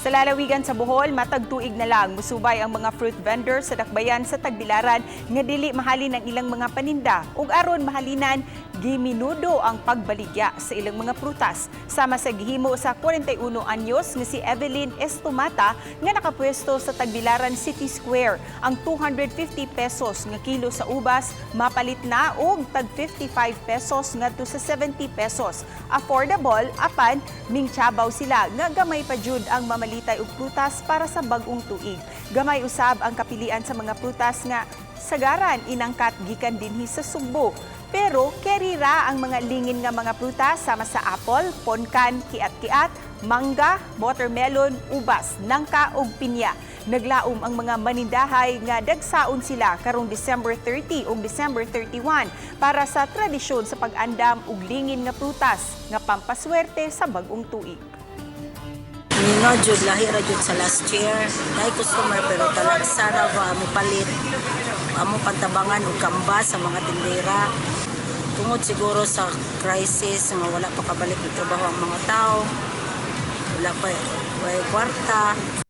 Sa lalawigan sa Bohol, matag tuig na lang musubay ang mga fruit vendors sa dakbayan sa Tagbilaran nga dili mahalin ang ilang mga paninda ug aron mahalinan, giminudo ang pagbaligya sa ilang mga prutas. Sama sa gihimo sa 41 anyos nga si Evelyn Estomata nga nakapwesto sa Tagbilaran City Square. Ang 250 pesos nga kilo sa ubas mapalit na og tag 55 pesos ngadto sa 70 pesos. Affordable apan mingtsabaw sila nga gamay pa jud ang mamalitay og prutas para sa bag-ong tuig. Gamay usab ang kapilian sa mga prutas nga sagaran inangkat gikan dinhi sa Sugbo. Pero keri ra ang mga lingin nga mga prutas sama sa apple, ponkan, kiat-kiat, mangga, watermelon, ubas, nangka ug pinya. Naglaom ang mga manindahay nga dagsaon sila karong December 30 ug December 31 para sa tradisyon sa pag-andam og lingin nga prutas nga pampaswerte sa bag-ong tuig. Mingaw jud, lahi ra jud sa last year. Dahil customer pero talagsa ra ba mo palit. Amo pantabangan og kamba sa mga tindera. Tungod siguro sa crisis nga wala pa kabalik og trabaho ang mga tao. Wala pa way kwarta.